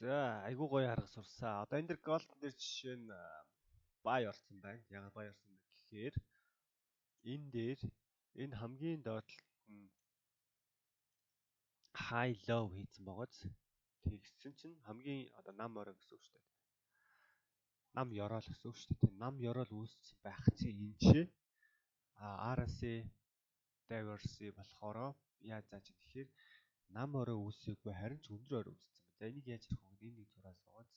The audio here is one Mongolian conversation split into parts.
За, айгуу гоё арга сурсан. Одоо энэ дэр gold дээр жишээ нь buy орсон байна. Яагаад buy орсон бэ гэхээр энэ дээр энэ хамгийн доод талд нь high low хийсэн байгааз, тэгсэн чинь хамгийн одоо нам орой гэсэн үг шүү дээ. Нам ёроол гэсэн үг шүү дээ. Нам ёроол үүссэн байх чинь энэ чи RSI divergence болохоро яаж зааж тэгэхээр нам орой үүсээгүй, харин ч өндөр орой үүссэн байна. За, энийг яаж харах вэ? Энэ нэг зураас байгааз.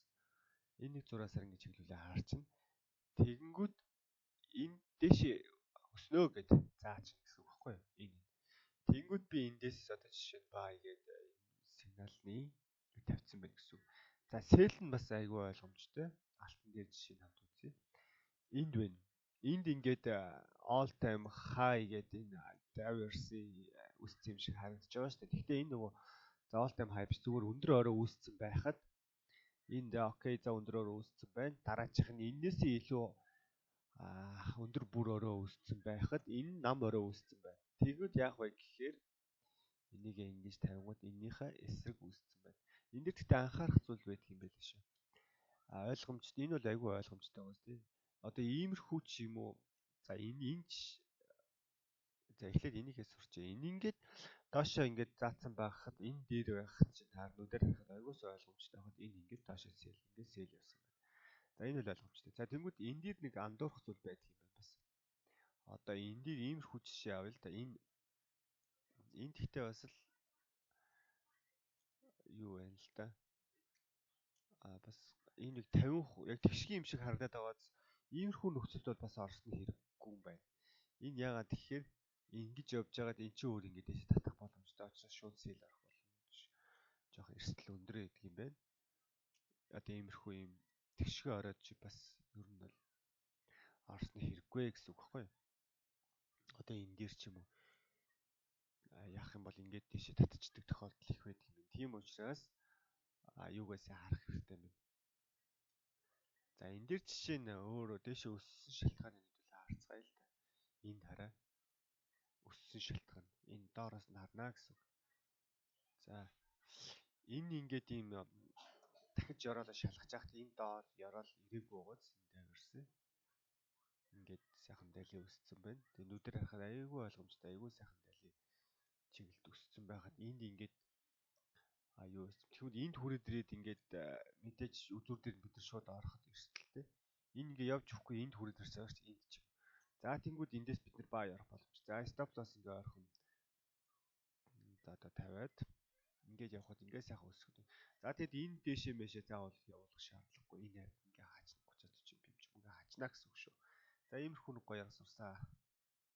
Энэ нэг зураасаар ингэж чиглүүлээ харчин. Тэгэнгүүт энэ дээшээ өснөө гэд заач гэсэн үг байхгүй юу? Энэ. Тэгэнгүүт би эндээс одоо жишээ нь buy гээд сигналны тавьсан байна гэсэн үг. За, sell нь бас айгүй ойлгомжтой. Алтан дээр жишээ нь хамт үзье. Энд байна. Энд ингээд all time high гэдэг энэ divergence үүссэн юм шиг харагдаж байгаа шүү дээ. Гэхдээ энэ нөгөө за all time high биш, зүгээр өндөр орой үүссэн байхад энд okay, за өндөр орой үүссэн байна. Дараачих нь энээсээ илүү өндөр бүр орой үүссэн байхад энэ нам орой үүссэн байна. Тэгвэл яах вэ гэхээр энийг ингэж тавингууд эннийхээ эсрэг үүссэн байна. Энэ дээр гэхдээ анхаарах зүйл байдаг юм байл шүү. А ойлгомжтой, энэ бол айгүй ойлгомжтой байгаа тийм. Одоо иймэрхүү ч юм уу. За, энэ энэ за эхлээд энийхээ сурчээ. Энэ ингээд доошоо ингээд заацсан байхад, энэ дээр байх чинь таар нүдээр харахад айгуус ойлгомжтой байхад энэ ингээд доошоо sell, ингээд sell явсан байна. За, энэ бол ойлгомжтой. За, тэнгууд энэ дээр нэг андуурах зүйл байдаг юм байна бас. Одоо энэ дээр иймэрхүү жишээ авъя л да. Энэ энэ гэхдээ бас л юу байна л да. А бас энэ нэг 50 яг тэгшгийн юм шиг харагдаад байгааз иймэрхүү нөхцөлд бол бас орсон хэрэггүй юм байна. Энэ яагаад тэгэхээр ингэж явж байгаад эн чинь өөр ингэж дэше татах боломжтой учраас шууд sell орох боломж жоох эрсдэл өндөр байдаг юм байна. Одоо иймэрхүү юм тэгшгээ ороод чи бас ер нь бол орсны хэрэггүй гэсэн үг байхгүй юу? Одоо энэ дээр ч юм уу яах юм бол ингээд тийшээ татчихдаг тохиолдол их байдаг юм байна. Тийм учраас юугаасаа харах хэрэгтэй юм байна. За, энэ дээр жишээ нь өөрөө дээшээ өссөн шалтгааны хэдүүлээ харцгаая л да. Энд хараа. Өссөн шалтгаан. Энэ доороос нь харнаа гэсэн үг. За, энэ ингээд ийм дахиж ёроолоо шалгаж яхад энэ доор ёроол ирээгүй байгааз энэ дайварсан. Ингээд сайхан дали өссөн байна. Тэгээ нүдээр харахад айгүй ойлгомжтой, айгүй сайхан дали чиглэлд өссөн байхад энд ингээд а юу тэгвэл энд хүрээд ирээд ингээд мэдээж үзүүр дээр бид нар шууд ороход эрсдэлтэй. Энэ ингээ явж өгөхгүй энд хүрээд ирсэн байгаа ч энд ч юм. За, тэнгууд эндээс бид нар buy орох боломж. За, stop loss ингээ ойрхон за одоо тавиад ингээд явхад ингээд сайхан өсгөх. За, тэгэд энэ дээшээ мэшээ заавал явуулах шаардлагагүй. Энэ хавьд ингээ хаачна 30 40 pip ч ингээ хаачна гэсэн үг шүү. За, иймэрхүү нэг гоё сурсаа.